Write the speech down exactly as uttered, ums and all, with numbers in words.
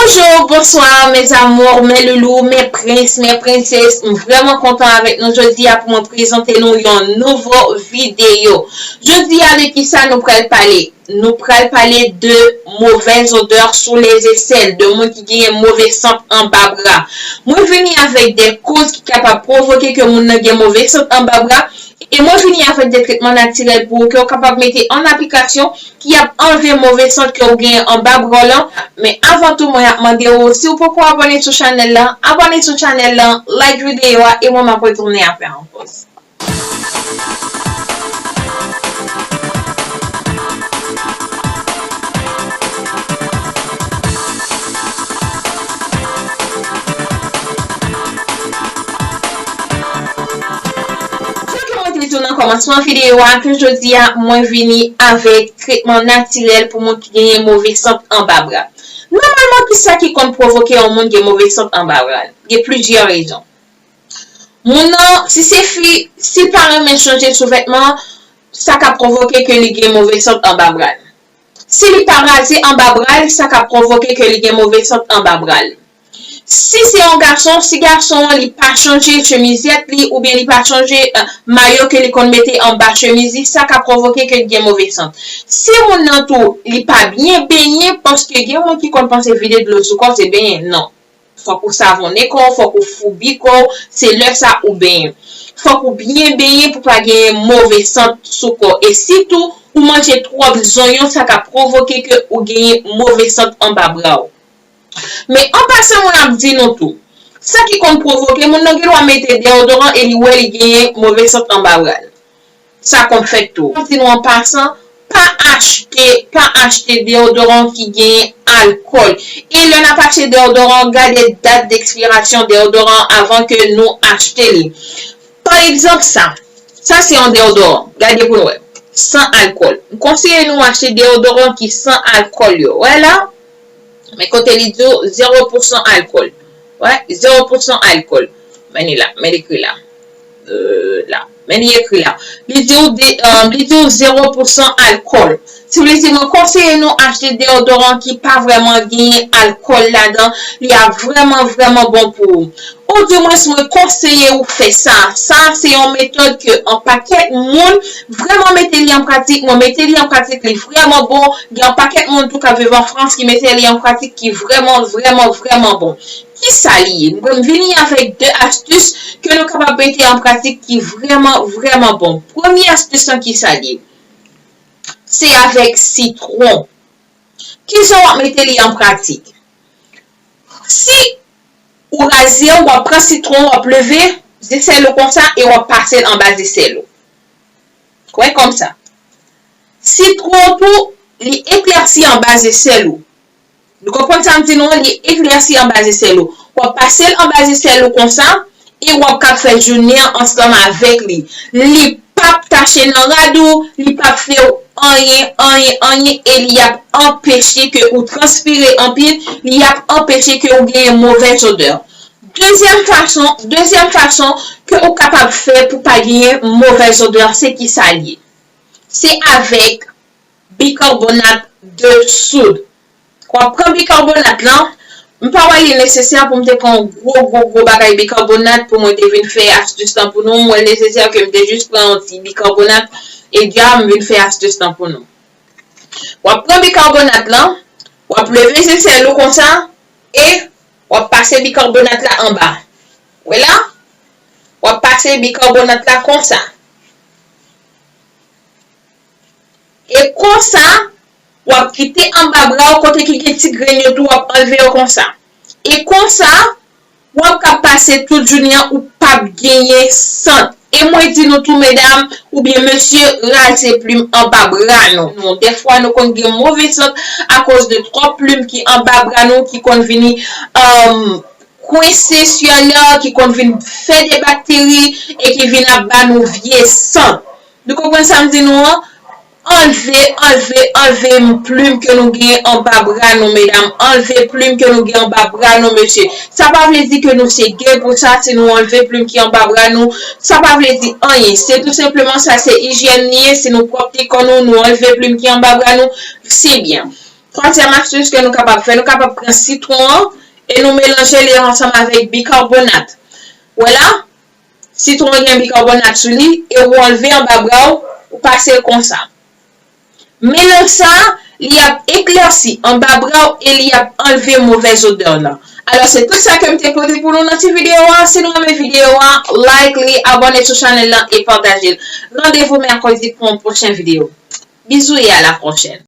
Bonjour, bonsoir, mes amours, mes loulous, mes princes, mes princesses. M vrèman kontan avèk nou jodi a pou mwen prezante nou yon nouvo videyo. Jodi a, de ki sa nou pral pale? Nou pral pale de mauvaise odeur sous les aisselles, de moun ki genyen move sant anba bra. Mwen vini avèk de koz ki kapab pwovoke ke moun nan gen move sant anba bra. E mwen vini avèk de tretman natirèl pou ou ke w kapab mete an aplikasyon ki ap anlve move sant ke w genyen anba bra w lan. Men avan tou, mwen ap mande w, si w poko abòne sou chanèl lan, abòne sou chanèl lan, like videyo a, e mwen m ap retounen apre yon pòz. Jan ke mwen te di w nan kòmansman videyo a, ke jodi a mwen vini avèk tretman natirèl pou moun ki genyen move sant anba bra. Nòmalman, ki sa ki konn pwovoke yon moun gen move sant anba bra l? Gen plizyè rezon. Moun nan, si se fi, si l pa renmen chanje souvètman, sa ka pwovoke ke li gen move sant anba bra l. Si li pa raze anba bra l, sa ka pwovoke ke li gen move sant anba bra l. Si se yon gason, si gason an li pa chanje chemizèt li oubyen li pa chanje, eh, mayo ke li konn mete anba chemiz li, sa ka pwovoke ke li gen move sant. Si moun nan tou, li pa byen benyen, paske gen moun ki konn panse vide dlo sou kò w se benyen, non. Fòk ou savonnen kò w, fòk ou foubi kò w, se lè sa ou benyen. Fòk ou byen benyen pou pa genyen move sant sou kò w. E sitou, ou manje twòp zonyon, sa ka pwovoke ke ou genyen move sant anba bra w. Men an pasan, mwen ap di nou tou, sa ki konn pwovoke, moun nan gen dwa mete deyodoran e li wè li genyen move sant anba bra l. Sa konn fèt tou. Mwen di nou an pasan, pa achte, pa achte deyodoran ki genyen alkòl. E lè n ap achte deyodoran, gade dat dekspirasyon deyodoran avan ke nou achte li. Pa egzanp, sa. Sa se yon deyodoran. Gade pou n wè. San alkòl. M konseye nou achte deyodoran ki san alkòl yo. Wè la. Men kote li di w zewo pousan alkòl. Wè, zewo pousan alkòl. Men li la, men li ekri la. Euh, la. Men li ekri la. Li di w de, euh, li di w zewo pousan alkòl. Sa vle di mwen konseye nou achte deyodoran ki pa vrèman genyen alkòl ladan. Li ap vrèman, vrèman bon pou ou. Ou dimwens mwen konseye ou fè sa. Sa se yon metòd ke yon pakèt moun vrèman mete li an pratik. Mwen mete li an pratik, li vrèman bon. Gen yon pakèt moun tou k ap viv an Frans ki mete li an pratik, ki vrèman, vrèman, vrèman bon. Ki sa li ye? Mwen vini avèk de astis ke nou kapab mete an pratik ki vrèman, vrèman bon. Premye astis lan, ki sa li ye? Se avèk sitwon. Kijan w ap mete li an pratik? Si ou raze w, w ap pran sitwon, w ap leve zesèl ou konsa e w ap pase l anba zesèl ou. Wè konsa. Sitwon tou, li eklèsi anba zesèl ou. Nou konprann sa m di nou an, li eklèsi anba zesèl ou. W ap pase l anba zesèl ou konsa, e w ap kab fè jounen an ansanm avèk li. Li p ap tache nan rad ou, li p ap fè w anyen, anyen, anyen, e li ap anpeche ke ou transpire anpil, li ap anpeche ke ou genyen movèz odè. Dezyèm fason, dezyèm fason ke ou kapab fè pou pa genyen movèz odè, se ki sa l ye? Se avèk bikarbonat de soud. W ap pran bikarbonat lan. M pa wè li nesesè pou m te pran yon gwo, gwo, gwo bagay bikarbonat pou mwen te vin fè astis lan pou nou. M wè l nesesè ke m te jis pran yon ti bikarbonat e dya m vin fè astis lan pou nou. W ap pran bikarbonat lan, w ap leve zesèl ou konsa, e w ap pase bikarbonat la anba. Wè la? W ap pase bikarbonat la konsa. E konsa, w ap kite anba bra w kote ki gen ti grenn yo tou, w ap anlve yo konsa. E konsa, w ap ka pase tout jounen an, ou p ap genyen sant. E mwen di nou tou, medam oubyen mesye, raze plim anba bra nou. Nou, dèfwa, nou konn gen move sant akoz de twòp plim ki anba bra nou, ki konn vini, um, kwense siyèl la, ki konn vin fè de bakteri e ki vin ap ba nou vye sant. Nou konprann sa m di nou an? Anlve, anlve, anlve plim ke nou gen anba bra nou, medam. Anlve plim ke nou gen anba bra nou, mesye. Sa pa vle di ke nou se gay pou sa, si nou anlve plim ki anba bra nou. Sa pa vle di anyen. Se tou senpleman sa, se ijyèn li ye. Si nou pwòpte kò nou, nou anlve plim ki anba bra nou, se byen. Twazyèm astis ke nou kapab fè, nou kapab pran sitwon an e nou melanje li ansanm avèk bikabonat. Wè la, sitwon an gen bikabonat sou li e ou anlve anba bra w, ou pase l konsa. Melanj sa, li ap eklèsi anba bra w e li ap anlve movèz odè w lan. Alò, se tout sa ke m te pote pou nou nan ti videyo a. Si nou renmen videyo a, like li, abòne sou chanèl lan e pataje l. Randevou mèkredi pou yon pwochen videyo. Bizou e a la pwochèn.